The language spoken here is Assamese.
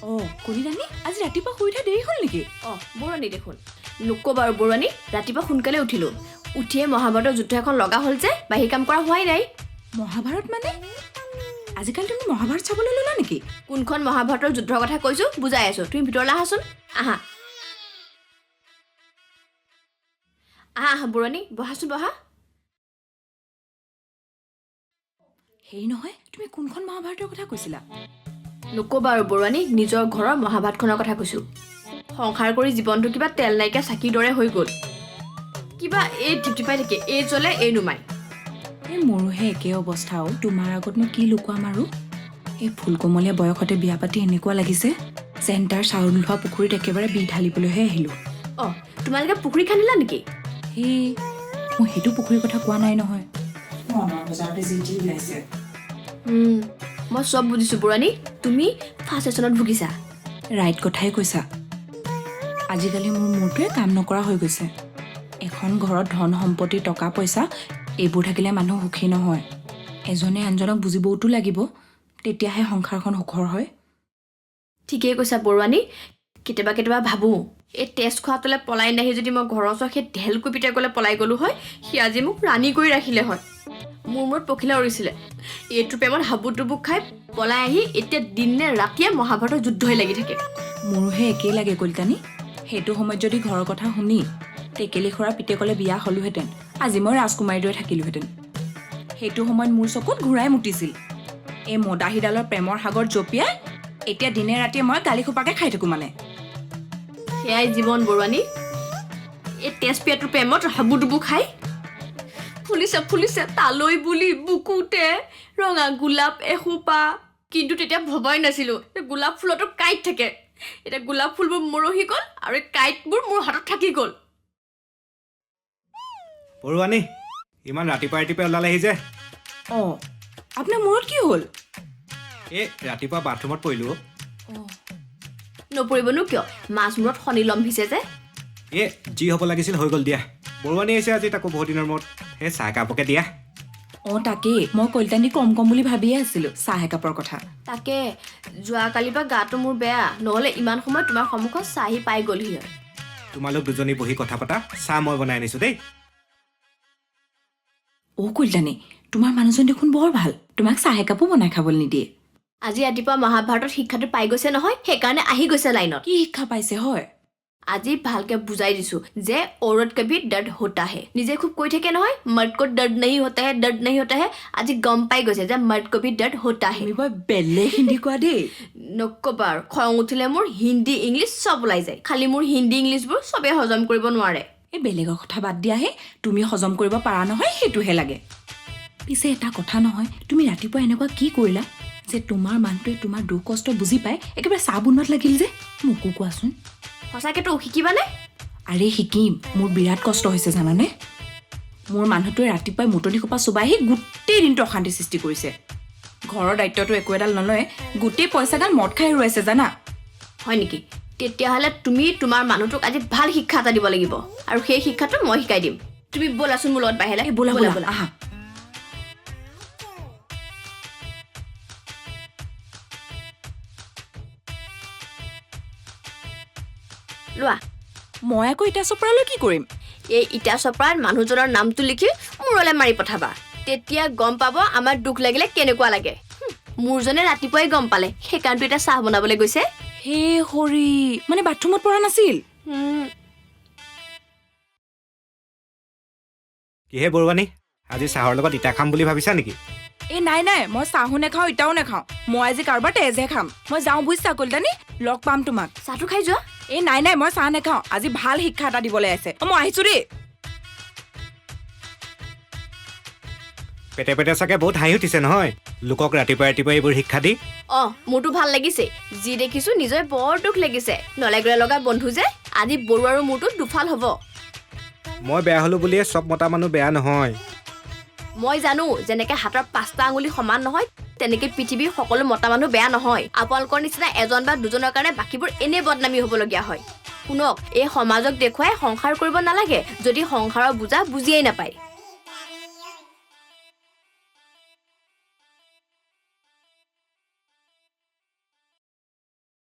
অঁ কলিতানী, আজি ৰাতিপুৱা শুই উঠা দেৰি হ'ল নেকি? অঁ বৰুৱানী দেখোন নক'বা আৰু বৰুৱানী, ৰাতিপুৱা সোনকালে উঠিলোঁ, উঠিয়ে মহাভাৰতৰ যুদ্ধ এখন লগা হ'ল যে বাহী কাম কৰা হোৱাই নাই। মহাভাৰত মানে? আজিকালি তুমি মহাভাৰত চাবলৈ ল'লা নেকি? কোনখন মহাভাৰতৰ যুদ্ধৰ কথা কৈছোঁ বুজাই আছোঁ, তুমি ভিতৰলৈ আহাচোন। আহা আহা আহা বৰুৱানী, বহাচোন বহা। হেৰি নহয়, তুমি কোনখন মহাভাৰতৰ কথা কৈছিলা? নক'বা আৰু বৰুৱানী, নিজৰ ঘৰৰ মহাভাৰতখনৰ কথা কৈছোঁ। সংসাৰ কৰি জীৱনটো কিবা তেল নাইকিয়া চাকিৰ দৰে হৈ গ'ল, কিবা এই টিপটিপাই থাকে, এই জ্বলে এই নুমাই। এই মোৰোহে একে অৱস্থাও, তোমাৰ আগতনো কি লুকুৱাম আৰু। এই ফুলকোমলীয়া বয়সতে বিয়া পাতি এনেকুৱা লাগিছে যেন তাৰ চাউল ধোৱা পুখুৰীত একেবাৰে বিহ ঢালিবলৈহে আহিলোঁ। অঁ তোমালোকে পুখুৰী খান্দিলা নেকি? সেই মই সেইটো পুখুৰীৰ কথা কোৱা নাই নহয়। বজাৰতে যি যি ওলাইছে। মই চব বুজিছোঁ বৰুৱানী, তুমি ফাৰ্ষ্ট ষ্টেচনত ভুগিছা। ৰাইট কথাই কৈছা। আজিকালি মোৰ মূৰটোৱে কাম নকৰা হৈ গৈছে। এখন ঘৰত ধন সম্পত্তি টকা পইচা এইবোৰ থাকিলে মানুহ সুখী নহয়। এজনে আনজনক বুজিবওতো লাগিব, তেতিয়াহে সংসাৰখন সুখৰ হয়। ঠিকেই কৈছা বৰুৱানী। কেতিয়াবা কেতিয়াবা ভাবোঁ এই তেজ খোৱাটোলৈ পলাই নাহি যদি মই ঘৰৰ ওচৰত সেই ঢেলকুপিতে গ'লে পলাই গ'লোঁ হয়, সি আজি মোক ৰাণী কৰি ৰাখিলে হয়। মোৰ মূৰত পখিলা উৰিছিলে। এইটো প্ৰেমত হাবুডুবু খাই পলাই আহি এতিয়া দিনে ৰাতিয়ে মহাভাৰতৰ যুদ্ধই লাগি থাকে। মোৰোহে একেই লাগে কলিতানী। সেইটো সময়ত যদি ঘৰৰ কথা শুনি টেকেলি খোৰা পিতেকলে বিয়া হ'লোহেঁতেন, আজি মই ৰাজকুমাৰীৰ দৰে থাকিলোহেঁতেন। সেইটো সময়ত মোৰ চকুত ঘূৰাই মুতিছিল। এই মদাহীডালৰ প্ৰেমৰ সাগৰত জঁপিয়াই এতিয়া দিনে ৰাতিয়ে মই গালি সোপাকে খাই থাকোঁ। মানে সেয়াই জীৱন বৰুৱানী। এই তেজপিয়াটোৰ প্ৰেমত হাবুডুবু খাই ফুলিছে ফুলিছে তালৈ বুলি বুকুতে ৰঙা গোলাপ এসোপা। কিন্তু তেতিয়া ভবাই নাছিলোঁ গোলাপ ফুলতো কাঁইট থাকে। এতিয়া গোলাপ ফুলবোৰ মৰহি গ'ল আৰু এই কাঁইটবোৰ মোৰ হাতত থাকি গ'ল। বৰুৱানী, ইমান ৰাতিপুৱা ৰাতিপুৱা ওলালেহি যে? অঁ আপোনাৰ মূৰত কি হ'ল? এই ৰাতিপুৱা বাথৰুমত পৰিলোঁ। নপৰিবনো কিয়, মাছ মূৰত শনি লম্ভিছে যে। এই যি হ'ব লাগিছিল হৈ গ'ল দিয়া। বৰুৱানী আহিছে আজি, তাকো বহুত দিনৰ মূৰত। সেই চাহ একাপকে দিয়া। অঁ তাকেই, মই কলিতানী কম কম বুলি ভাবিয়ে আছিলোঁ চাহ একাপৰ কথা। তাকে যোৱাকালিৰ পৰা গাটো মোৰ বেয়া, নহ'লে ইমান সময় তোমাৰ সন্মুখত চাহি পাই গ'লহি হয়। তোমালোক দুজনী বহি কথা পাতা, চাহ মই বনাই আনিছোঁ দেই। অ' কলিতানী, তোমাৰ মানুহজন দেখোন বৰ ভাল, তোমাক চাহ একাপো বনাই খাবলৈ নিদিয়ে। আজি ৰাতিপুৱা মহাভাৰতত শিক্ষাটো পাই গৈছে নহয়, সেইকাৰণে আহি গৈছে লাইনত। কি শিক্ষা পাইছে হয়? আজি ভালকে বুজাই দিছোঁ যে ঔৰত কভি দৰ্দ হোতা হে। নিজে খুব কৈ থাকে নহয়, মৰ্দ কো দৰ্দ নহী হোতা হে, দৰ্দ নহী হোতা হে। আজি গম পাই গৈছে যে মৰ্দ কভি দৰ্দ হোতা হে। তুমি বৰ বেলেগ হিন্দী কোৱা দেই। নক'বা আৰু, খং উঠিলে মোৰ হিন্দী ইংলিছ চব ওলাই যায়। খালি মোৰ হিন্দী ইংলিছবোৰ চবেই হজম কৰিব নোৱাৰে। এই বেলেগৰ কথা বাদ দিয়াহে, তুমি হজম কৰিব পাৰা নহয় সেইটোহে লাগে। পিছে এটা কথা নহয়, তুমি ৰাতিপুৱা এনেকুৱা কি কৰিলা যে তোমাৰ মানুহটোৱে তোমাৰ দুখ কষ্ট বুজি পাই একেবাৰে চাহ বনোৱাত লাগিল যে? মোকো কোৱাচোন। সঁচাকেতো শিকিবানে? আৰে শিকিম, মোৰ বিৰাট কষ্ট হৈছে জানানে। মোৰ মানুহটোৱে ৰাতিপুৱাই মুতনি সোপা চোবাই আহি গোটেই দিনটো অশান্তি সৃষ্টি কৰিছে। ঘৰৰ দায়িত্বটো একো এডাল নলয়, গোটেই পইচাগাল মদ খাই হেৰুৱাইছে জানা। হয় নেকি? তেতিয়াহ'লে তুমি তোমাৰ মানুহটোক আজি ভাল শিক্ষা এটা দিব লাগিব, আৰু সেই শিক্ষাটো মই শিকাই দিম। তুমি ব'লাচোন মোৰ লগত বাহিৰলৈ। ব'লা ব'লা ব'লা আহা। লোৱা। মই আকৌ ইটা চপৰালৈ কি কৰিম? এই ইটা চপৰাত মানুহজনৰ নামটো লিখি মূৰলৈ মাৰি পঠাবা, তেতিয়া গম পাব আমাৰ দুখ লাগিলে কেনেকুৱা লাগে। মোৰজনে ৰাতিপুৱাই গম পালে, সেইকাৰণেতো এতিয়া চাহ বনাবলৈ গৈছে। হে হৰি, মানে বাথৰুমত পৰা নাছিল? কিহে বৰুৱানী, আজি চাহৰ লগত ইটা খাম বুলি ভাবিছা নেকি? এই নাই নাই, মই চাহো নাখাওঁ ইটাও নাখাওঁ, মই আজি কাৰোবাৰ তেজহে খাম। মই যাওঁ বুজিছা কলিতানী, লগ পাম তোমাক। চাহটো খাই যোৱা। এই নাই নাই, মই চাহ নাখাওঁ, আজি ভাল শিক্ষা এটা দিবলৈ আছে। মই আহিছোঁ দেই। পেটে পেটে চাগে বহুত হাঁহি উঠিছে নহয় লোকক ৰাতিপুৱা ৰাতিপুৱা এইবোৰ শিক্ষা দি। অঁ মোৰতো ভাল লাগিছে, যি দেখিছোঁ নিজে বৰ দুখ লাগিছে। নলে গলে লগা বন্ধু যে, আজি বৰুৱাৰো মোৰটো দুফাল হ'ব। মই বেয়া হ'লো বুলিয়ে চব মতা মানুহ বেয়া নহয়। মই জানো, যেনেকে হাতৰ 5টা আঙুলি সমান নহয়, তেনেকে পৃথিৱীৰ সকলো মতা মানুহ বেয়া নহয়। আপোনালোকৰ নিচিনা এজন বা দুজনৰ কাৰণে বাকীবোৰ এনেই বদনামী হ'বলগীয়া হয়। শুনক, এই সমাজক দেখুৱাই সংসাৰ কৰিব নালাগে যদি সংসাৰৰ বোজা বুজিয়েই নাপায়।